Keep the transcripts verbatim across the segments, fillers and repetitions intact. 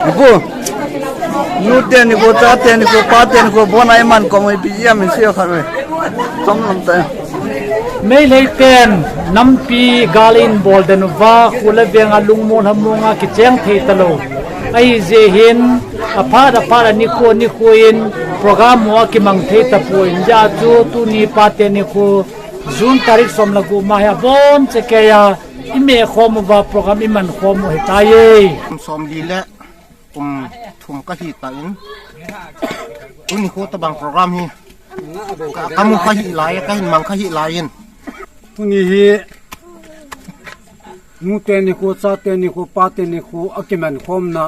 Ipu, nute nikho, chate nikho, pate nikho, bon a iman khom u ipi jeh a min sei kha ve. Chom lam ta. Meitei ten nampi gal in bol den uva, kho le veng a lungmong lhamong a kicheng thei talou. Ahijeh hin, aphat aphat a nikho nikho in program ho akimang thei tapon, hijeh chun tuni pate nikho June tarik som le gup ma hi abon cheh keiya imeh khom uva program iman khom u ahitai. Som li le kum thum kahi tan, tuni nikho tabang program hi ka, kamu kahi lai, kahin mang kahi lai in. Tuni hi nute nikho, chate nikho, pate nikho akiman khomna,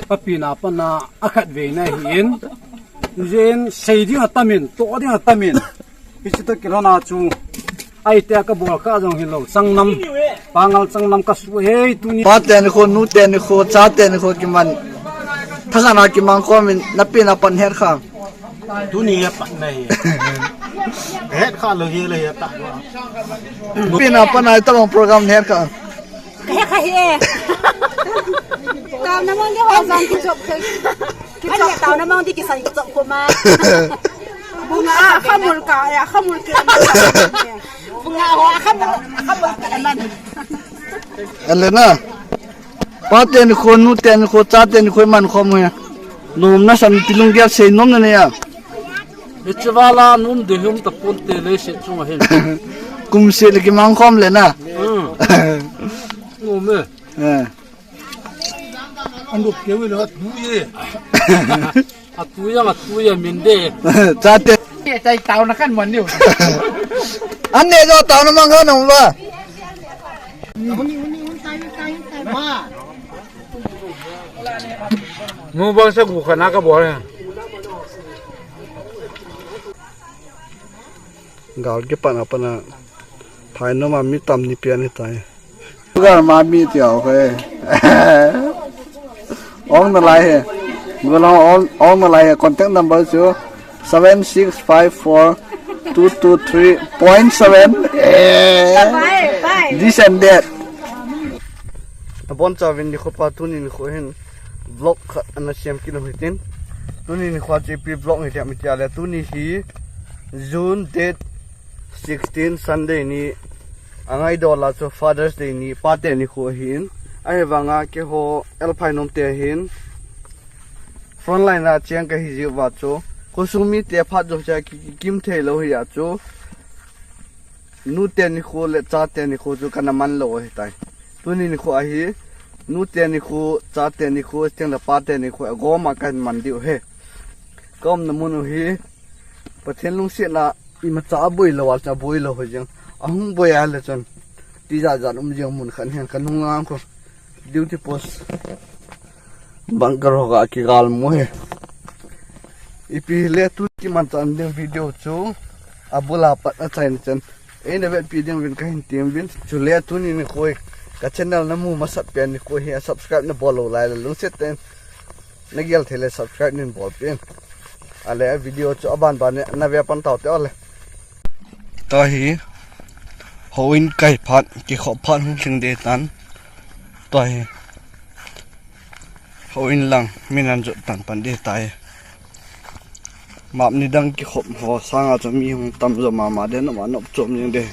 kapina pana akhatvei na ahin. Hijeh in sei ding atam in, toh ding atam in. Hiche toh kilhon a chu, ahi tia kabol kha jong hilou, Changnam, Pangal Changnam kasuh e tuni. Pate nikho, nute nikho, chate nikho kiman, thakhat a kimang khom in, napina pan het kha. Tuni hi apat na hi. Het kha lou hi, lou hi apat. Napina pan a tabang program het kha. He kha he. Taona mong di ho jong kichop thei. Kichop, taona mong di kisai kichop khom a. Bunga a khamul ka, a khamul ke. Bunga ho a khamul, a khamul ke man. Elena. Pate nikho, nute nikho, chate nikho iman khom u hi. Nom na sam ti lunggel sei nom na nei a. Hiche val a nom ding hi um tapon te leiset chunga hin. Kum seh le kimang khom le na. Hmm. Nom e. Eh. An rup keu le atu ye. Atu yang atu ye min de. Chate. Ye tai taona khan man niu. An ne jo taona mang khan um ba. Mu bang sa gu khana ka bol. Gal kipat a pat a phainom a mi tam ni pian hitai. Gal ma mi tia o khe. Ong nalai he. Gal ong, ong nalai he. Contact number chu seven six five four two two three point seven. Eh. Bye, bye. This and that. Abonchauvin nikho pa, tuni nikho hin vlog khat ana sem kit u hitin. Tuni nikho chu ipi vlog hi tia mi tia le, tuni hi June date sixteen Sunday ni, angaidol a chu Father's Day ni, pate nikho ahin. Ahivanga keiho L. Phainom te hin frontline a cheng kahi jeh uva chu, khosung mite phat jouse a ki, kikim thei lou hi a chu, nute nikho le chate nikho chu kana man lou ahitai. Tuni nikho ahi, nute nikho, chate nikho, chuteng le pate nikho, agom a kahin man diu ahi. Ka umna mun u hi, Pathen lungsetna imacha aboi lou a, cha boi lou ho jeng. Ahung boi a le chun, tijat jat um jeng mun khat hin, kanung lang khu. Duty post. Bunker ho ga kigal mu hi. Ipi le tu kimanchah ding video chu abul a pat achaina chan eina vetpi ding uvin kahin tem uvin. Chule tuni nikho hi ka channel namu masat pen nikho hi a subscribe nabol lou lai le lungset tah in nagel thei le subscribe nin bolpeh in. Ale a video chu aban ban in nave pan tau te ole. Tua hi houin kai phat, kikhop phat hung lhing ding tan. Tua hi houin lang min an jot tan pan ding tai. Map nidang kikhop ho sanga chu mi hung tam jo mama ding, nop a nop chom jing ding.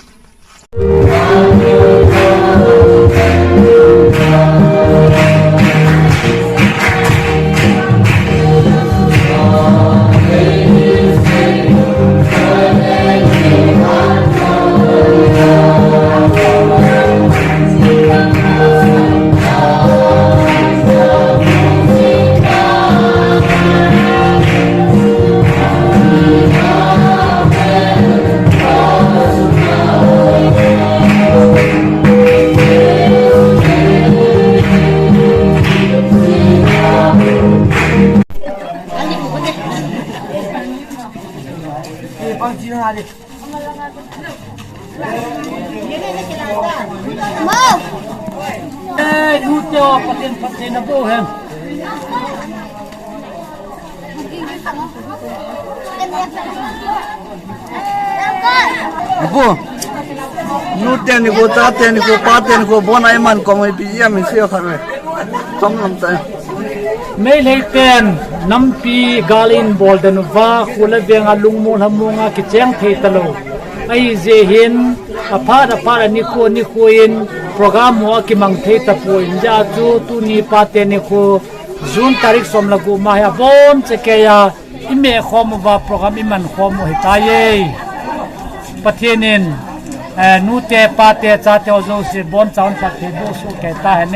Eh, nu te o, Pathen, Pathen na bo hen. Ipu, nu teni kho, cha teni kho, pa teni kho, bon a iman khom u ipi jeh a min sei kha ve. Chom lam ta. Meitei ten nampi gal in bol den uva, kho le veng a lungmong lhamong a kicheng thei talou. Ahijeh hin, aphat aphat a nikho nikho in program ho akimang thei tapon, hijeh chun tuni Pate nikho June tarik som le gup ma hi abonchauva i meh khom uva program i man khom u hitaye. Pathen in, eh, nute, pate, chate ho jouse bonchauvin phatthei boh soh kei tahen.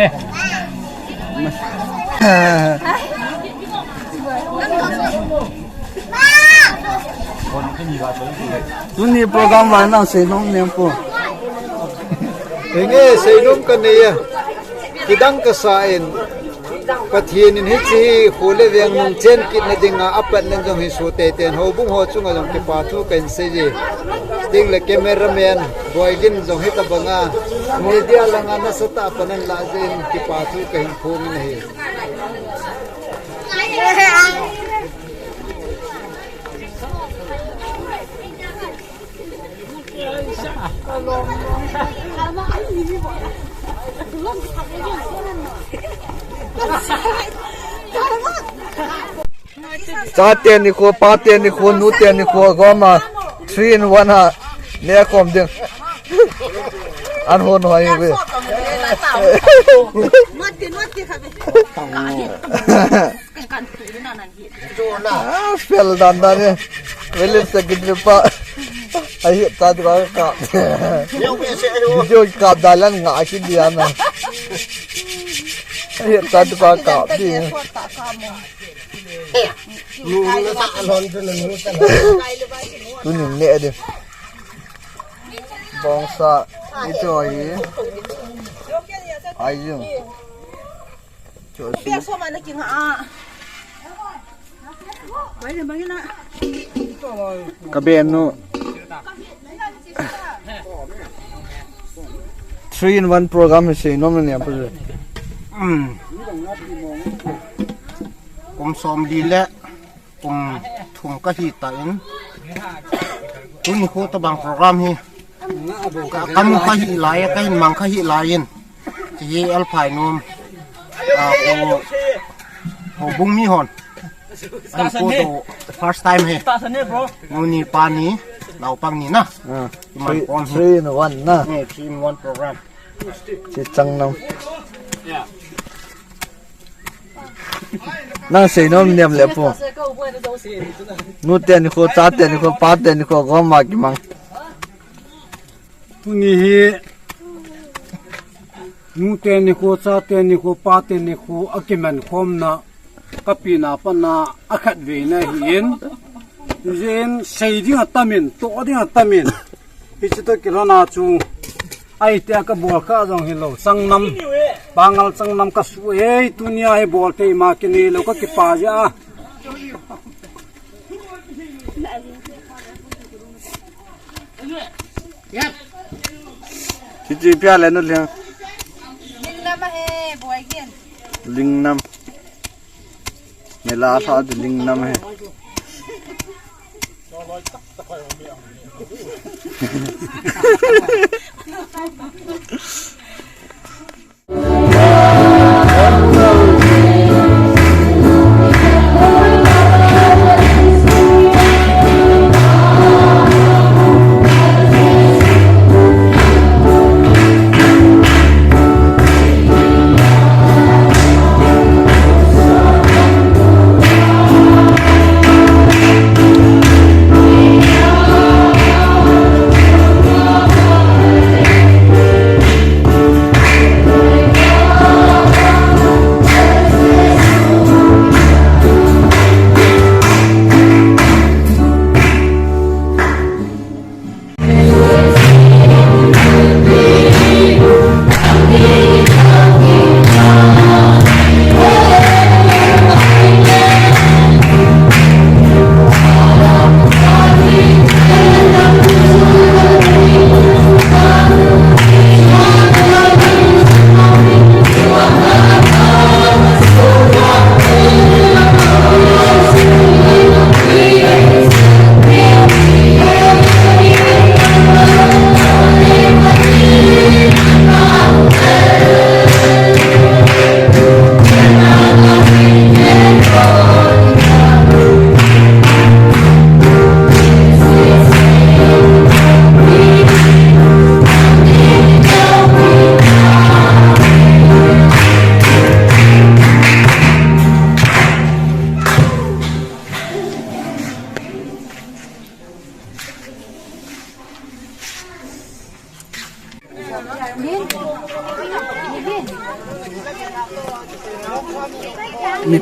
Tuni program vang nang seinom nem po. Henge, seinom kanei a. Kidang kasa in. Pathen in hiche hi kho le veng nung chen kitna dinga apat nan jong hi soh teitei in houbung ho chunga jong kipa thu kahin seiye. Chuteng le cameraman Boigin jong hitabanga media langa nasatah a pan ahin lah jeh in kipa thu kahin phong in ahi. Chate nikho, pate nikho, nute nikho, gom a three in one a nekhom ding. An hon hoi ve. Ah, fel dan dan e. Velin secretary pa. Ahi, ta tu ka kap. Video kap dan lang nga ki dia na. Ahi, ta tu ka kap di. Tuni ne de. Bongsa, ito hi. Ayu. Pek soma na kinga a. Bai na bangina. Ka benu. Three in one program hi seinom na niam pa. Hmm. Kum som li le kum thum kahi tan. Tuni kho tabang program hi. Ka, kamu kahi lai, kahin mang kahi lai in. Hiche hi Alphainom. Ah, ko, ko bung mi hon. Ahin ko to first time hi. Nu ni pa ni, naopang ni na. Ah, iman three, pom hi. Three in one na. Eh, three in one program. Chi chang nam. Nang seinom niam le po. Nute nikho, chate nikho, pate nikho, gom a kimang. Tuni hi nute nikho, chate nikho, pate nikho, akiman khomna, kapina pana, akhat veina ahin. Jin sei ding atamin, to ding atamin. Hiche toh kilhona chu. Ahi tia kabol kha jong hilou. Changnam. Pangal changnam kasu e. Tunia hi bol thei ma kinei lou kakipah jeh a. Chichi pia le nu liang. Lingnam ahi, Boigin. Lingnam. Mela sa lingnam ahi.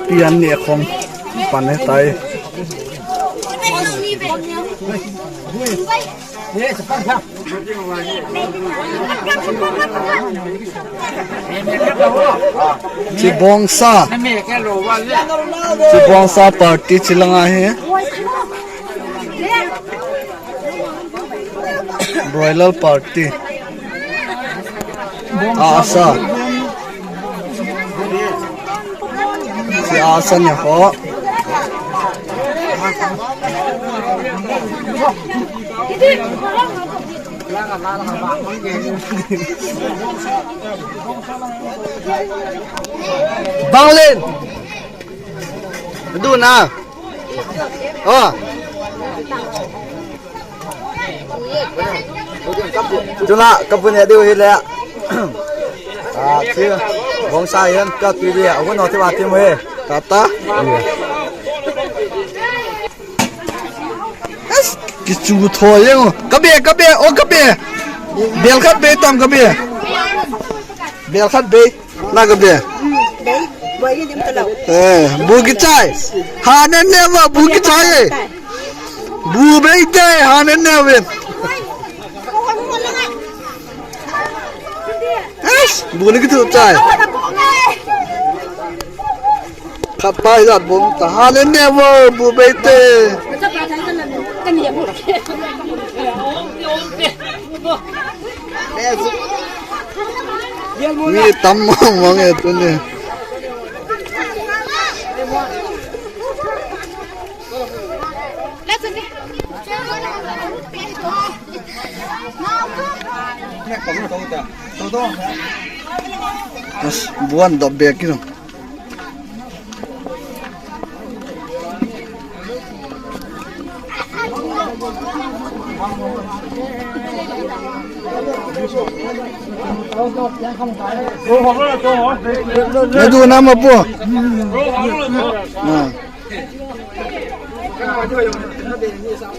Pian ni khom pan he tai. Chibongsa. Chibongsa party chilanga he. Broiler party. Asa. Si asa ni ho. Banglen. Duna. Oh. Chula, kapu ne diu hi le. Ah, thi. Bongsa yan ka tu dia. Agun no thi ba thi mo he. Tata. Yes. Kichu tho yang. Kabe, kabe, oh kabe. Bel khat be tam kabe. Bel khat be. Na kabe. Eh, bu kichai. Ha ne ne ma bu kichai. Bu be te ha ne ne ven. Yes, bu ni kitu chai. Khat pa ijat bom ta ha ne ne vo bu be te. Mi tam mong mong e tuni. As, buan dop bek kilo. Nadu nama pu. Ah.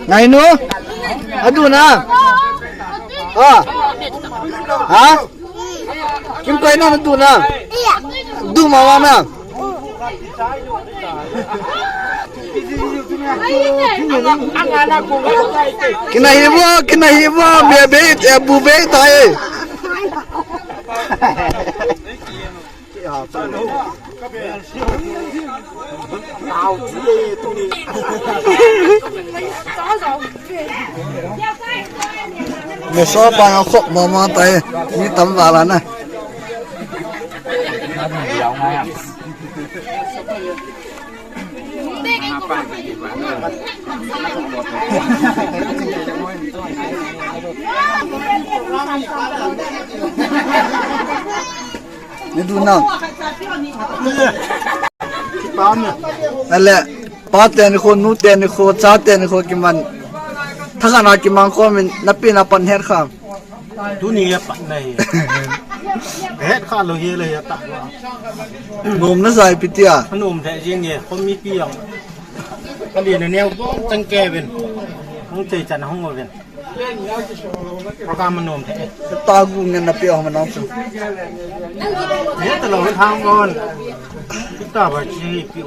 Ngai nu? Adu na? Ha? Ha? Kim koi na adu na? Du ma wa na? Kina hi wa, kina hi wa, me be, e bu be ta e. Meso pa nga khop mama tai, mi tam vala na. Ni du na. Ale, pa teni kho, nu teni kho, cha teni kho kiman. Thakhat na kiman kho min, na pi na pan het kha. Tuni ya pat na hi. Het kha lo hi le ya ta. Nom na jai pi tia. Nom the jing ye, kho mi pi yang. Ka li na neo bong chang ke ven. Hong chei chan hong ven. Program manom the. Ta gu ngen na pia ho manam su. Ye ta lo thang gon. Ta ba chi pi.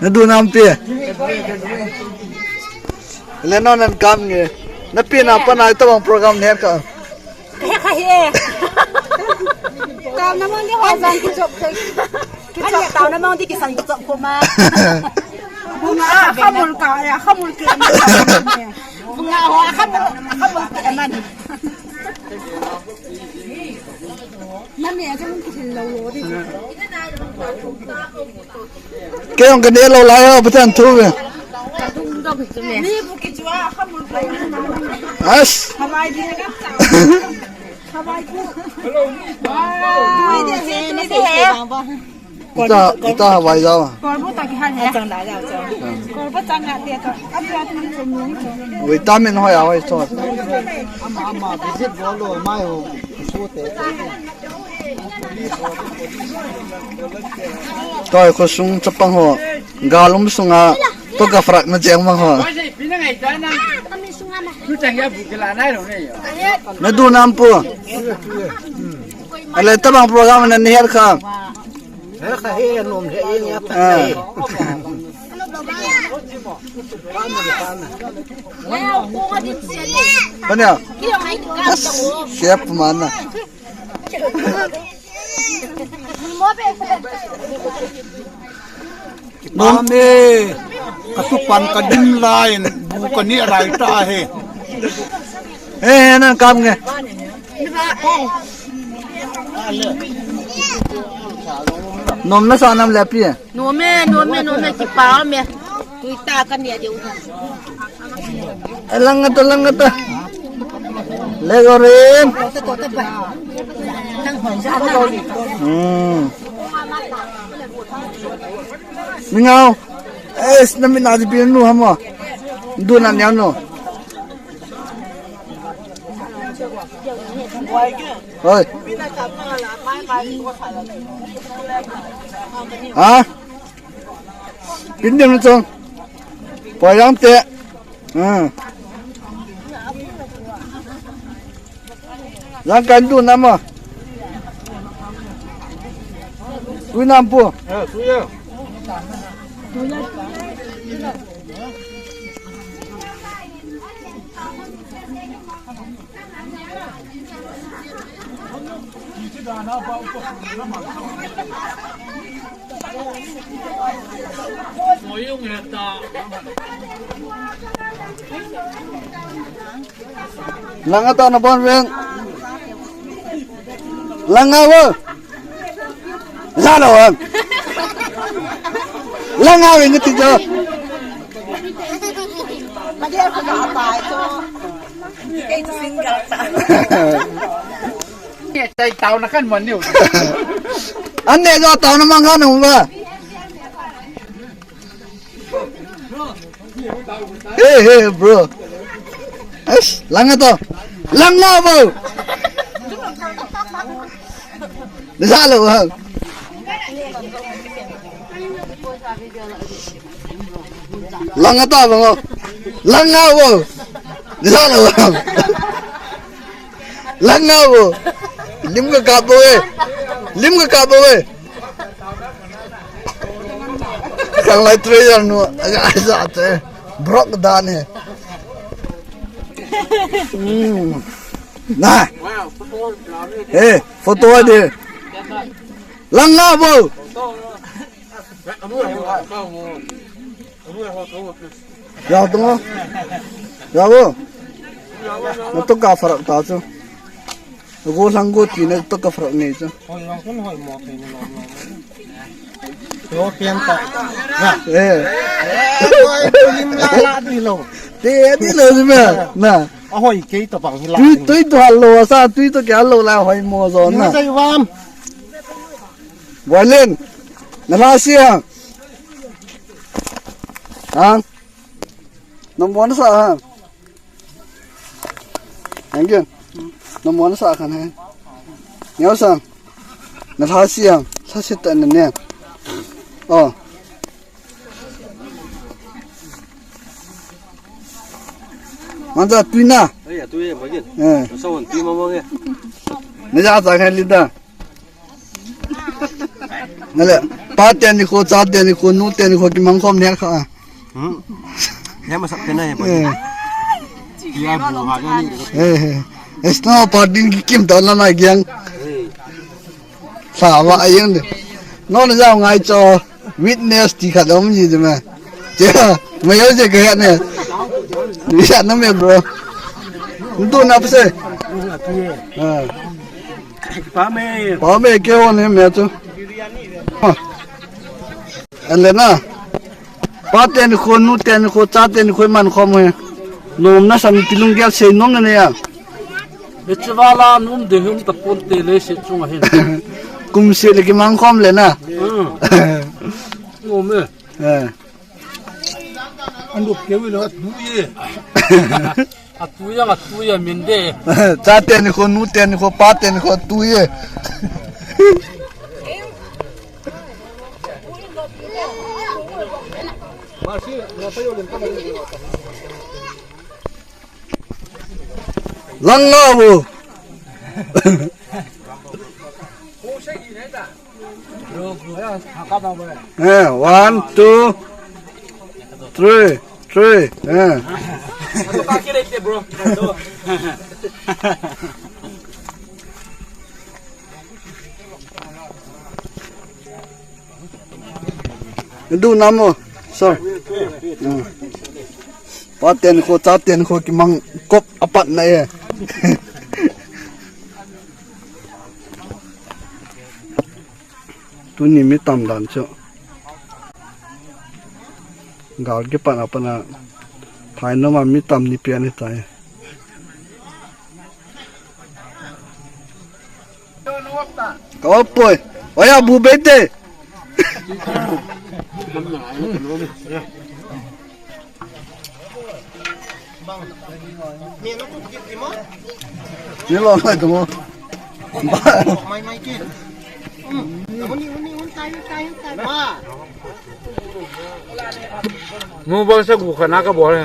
Na du nam pia. Le non an kam nge. Na pia na pa na ta bang program ne ka. He kha he. Kam na mong di ho jan ki jop thei. Ki jop tao na mong di ki san ki jop ko ma. Bunga khamul ka ya khamul ke. Bunga ho khamul khamul ke man. Na me jong ki thil lo lo di. Kei jong ka ne lo lai ho, Pathen thu ve. As. Ita, ita hawai jaw. Vitamin hoi a hoi so. Ama, ama, visit bol lo, mai ho. Toi khosung chapang ho, galum sunga to ka frak na jeng mang ho. Na du nam pu. Ale tabang program na ni her kha. Kanya. As, siap mana. Nom e, katupan kadin lain, bu kani arai ta he. Eh, nan kam nge. Nom na sa nam le pi e. Nom e, nom e, nom e, kipa me. Tui ta kani a deu. Lang ata, lang ata. Lego rin. Hmm. Mingao. Eh, sina mina di pin nu hamo. Du na niao no. Hoi. Ha? Pin dem chong. Poi yang te. Hmm. Lang kan du nama. Kui nam pu. Lang ata na bon ven. Lang a wo. Lalo ang. Lang a ven ti jo. Kei chu single ta. Kei chai tau na kan mon niu. An ne jo tau na mang kan um ba. Hey, hey, bro. Eish, lang ata. Lang na, bro. Lalo, ha. Lang ata, bro. Lang na, bro. Lalo, ha. Lang na, bro. Lim ka kap, bro, eh. Lim ka kap, bro, eh. Kang lai treasure nu, aga sa te. Brok dan he. Hmm. Na. Eh, photo de. Lang na bo. Ya to. Ya bo. Na to ka farak ta chu. Go lang go ti na to ka farak nei chu. Hoi lang kun hoi mo thei ni lo. Lo pian ta. Na. Eh. Hoi lim la la di lo. Te di lo di ma. Na. A hoi kei ta bang hi la. Tui tui to hal lo sa tui to ke hal lo la hoi mo zo na. Ni sai vam. Violin. Na la sia. Ang. Nom mo na sa ha. Angin. Nom mo na sa khan he. Neo sang. Na lha siang, lha si ta na ne. Oh. Manja tui na. Ai, tui ma gin. Eh. Sa won tui ma mo nge. Na ja ta khan li da. Nale, pa teni kho, cha teni kho, nu teni kho, kimang khom ne kha. Hmm. He ma sak tena he pa. Eh. Kia bu ha ni. Eh. Esno pa din ki kim ta la na giang. Eh. Sa wa ayang de. No na ja ngai cho. Witness ti kha dom ji de ma. Che, ma yo je ka ne. Ni sa na me bro. Ntu na pse. Ah. Pa me. Pa me ke o ne me chu. Ah. Elena. Pa teni kho, nu teni kho, cha teni kho man khom he. Nom na sa mi ti lunggel sei nom na ne ya. Hiche vala nom de hum ta pon te le se chung a hin. Kum se le kimang khom le na. Hmm. Nom e. Eh. An dup keu lo tu ye. A tu ya, a tu ya min de. Cha teni kho, nu teni kho, pa teni kho tu ye. Lang nga bo. Eh, one, two, three, three. Eh. Du nam mo. Sir. Hmm. Pa ten kho, cha ten kho kimang kop apat na e. Tuni mi tam dan chu. Gal kipat apat na. Phai no ma mi tam ni pian ni tai. Ka op poi. Oya bu bete. Ni lo mai tu mo. Mai mai ke. Uni uni un tai tai tai. Ma. Mu bang sa gu khana ka bol.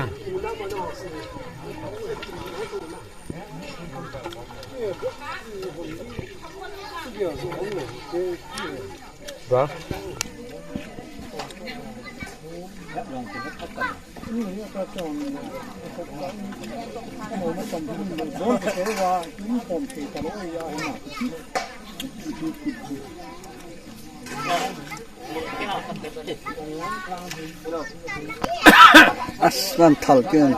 Aslan thal ken.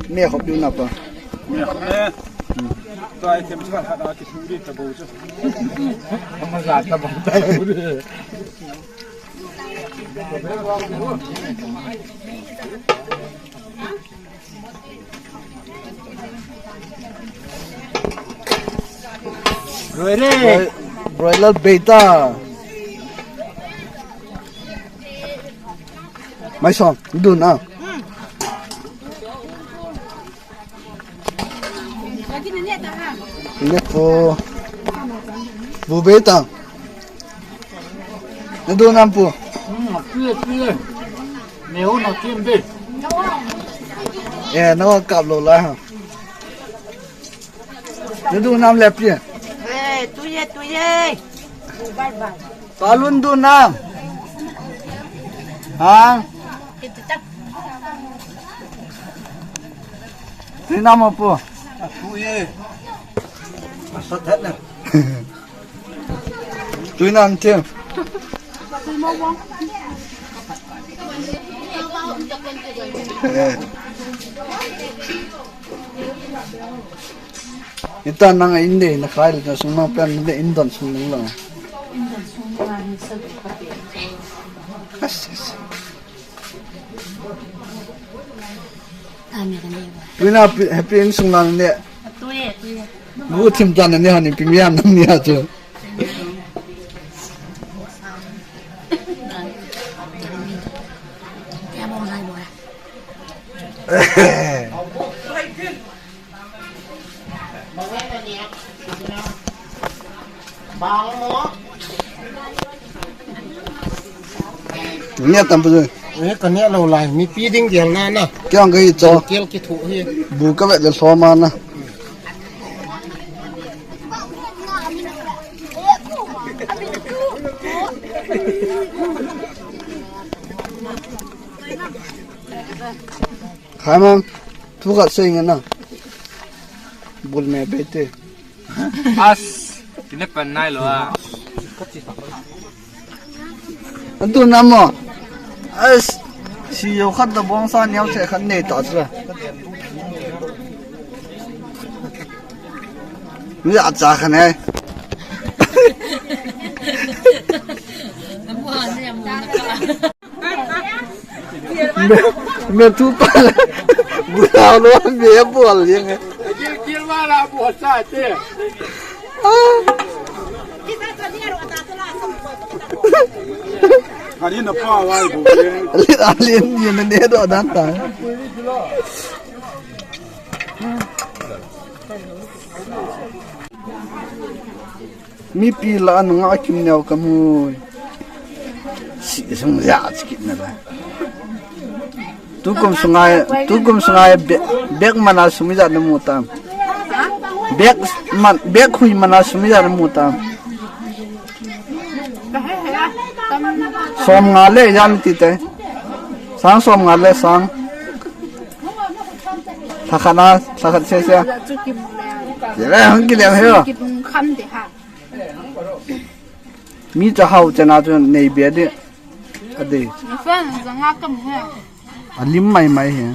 Me khop yu na pa. Me khop le. Tua item chu khat a kithu di ta bo chu. Ama za ta bo ta bo di. Broiler. Broiler beta. Mai song, dun a. Ini pu. Bu beta. Nadu nam pu. Hmm, pile, pile. Neo na kim be. Eh, no kap lo la ha. Nadu nam le pile. Eh, tu ye, tu ye. Bye bye. Palun du nam. Ha? Tu nam pu. Tu ye. Asa that na. Tui nan te. Eh. Ita nang a in de na khai le sung nang plan de in don sung nang la. As, as. Tui na happy in sung nang de. Tui, tui. Bu thim tan ni han ni pimian nang ni ha chu. Nia tam pu. Eh, ka nia lo lai, mipi ding dial na na. Kiang ka hi cho. Kel kithu hi. Bu ka vet le lhom a na. Khai mang, thu khat sei nge na. Bul me be te. As, kine pan nai lo a. An tu nam mo. As, si yo khat da bong sa niau che khat nei ta chu. Ni a cha khat nei. Me, me tu pa la. Bula lo me bol yeng. Kil, kil wala bol sa te. Ani na pa wa bol yeng. Alin, alin, yeng ne do dan ta. Mipi la nunga kim neo ka mu. Si sung ya chi kit na ba. Tukum sungai, tukum sungai bek, bek mana sum ijat namu tam. Bek man, bek hui mana sum ijat namu tam. Som nga le ijat nati te. Sang som nga le sang. Lhakhat na, lhakhat se se. Jere hang ki le he. Mi cha hau chana chu nei be de. Ade. Na fan za nga kam he. Alim mai mai he.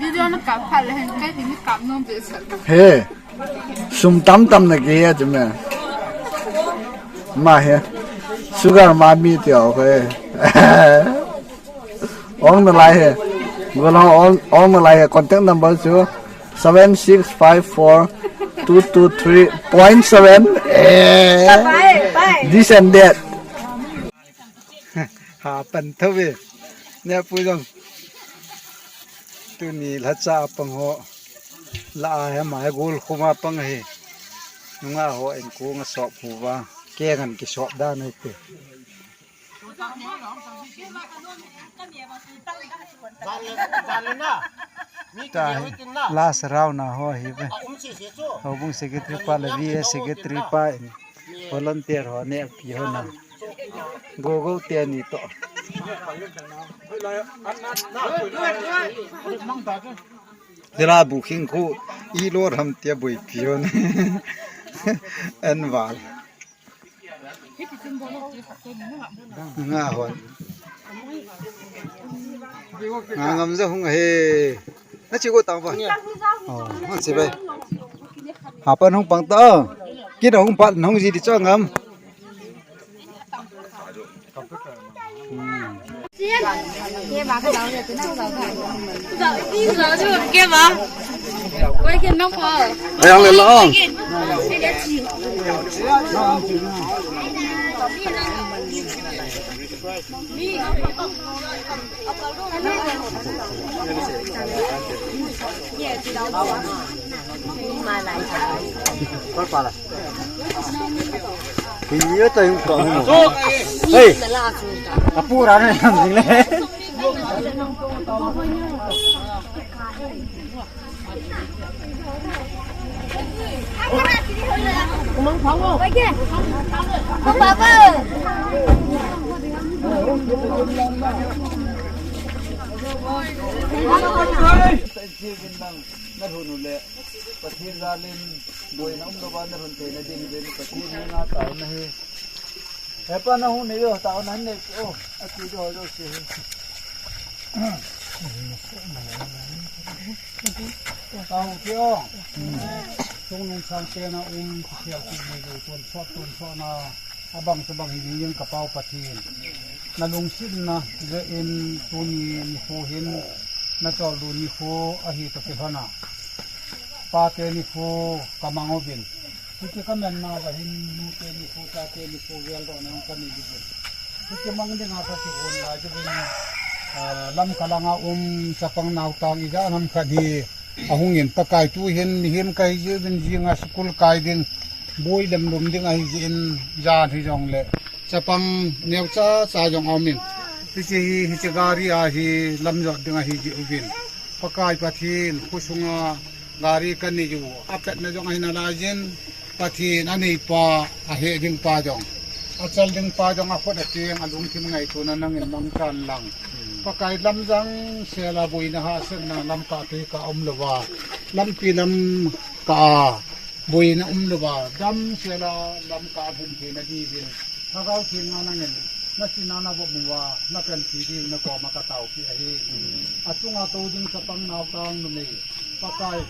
Video na kap phat le hen kai ni kap nom be sa. He. Sum tam tam na ke he chu me. Ma he. Sugar mami ti ho he. Ong nalai he. Golhang ong, ong nalai he. Contact number chu seven six five four two two three point seven. Eh. Bye, bye. This and that. Ha, pan tho ve. Ne pu jong. Tuni lhacha apang ho. La a he mai gol khuma pang he. Nunga ho en ko nga sop hu va. Ke ngan ki sop da nai te. Ta hi, last round na ho hi ve. Houbung secretary pa le V A secretary pa in volunteer ho ne pi ho na. Go go te ni to. Jela bu khing khu i lo ram te bui pi ho na. En val. Nga hon. Nga ngam ja hung he. Na chi go tang ba. Oh, hung chi bai. Hapan hung pang ta. Kin hung pat hung ji di cho ngam. Hmm. Ayang le lang. Koi pala. Kini ya ta yung ka mo. Hey. Apura na yung le. Pathen jalin boina umlouva nalhun theina dingin Pathen henga taona hi. Hepa nahung nei o, taona nei o, ati jo jo si. Taona ki o. Chungnung changtena um, kikhel ki nei o, tonsot tonsot na, abang chu bang hi ding kapau Pathen. Nalungsetna jeh in tuni nikho hin nachol du nikho ahi toh kilhon a. Pate nikho kamang uvin. Hiti kaman nauva hin nute nikho, chate nikho geldohna jong kanei uvin. Hiti mang dinga kakihon lai uvin, ah, Lamka langa um chapang naotang ijat ham khat hi ahungin Pakai tuhin mihem kahi jeh uvin jinga school kai ding, boi lemlum ding ahi jeh in jan hijongle. Chapang neocha cha jong aumin. Hiche hi, hiche gari a hi lamjot ding ahi jeh uvin. Pakai Pathen, khosunga gari kanei u, apetna jong ahi nalaiyin, Pathen aneipa, ahe dingpa jong. Achal dingpa jong akhut ateng, alungthim ngaitona nangin mangchan lang. Pakai lamjang sela boina hahsatna lamkah thei kah umlouva. Lampi lamkah a. Boina umlouva, damsela lamkah a lhun theina diuvin, Lhagao Theng a nangin, nachina navop uva, napanpi diuvin nakoma kataopi ahi. Achunga tou ding chapang naotang numei, Pakai.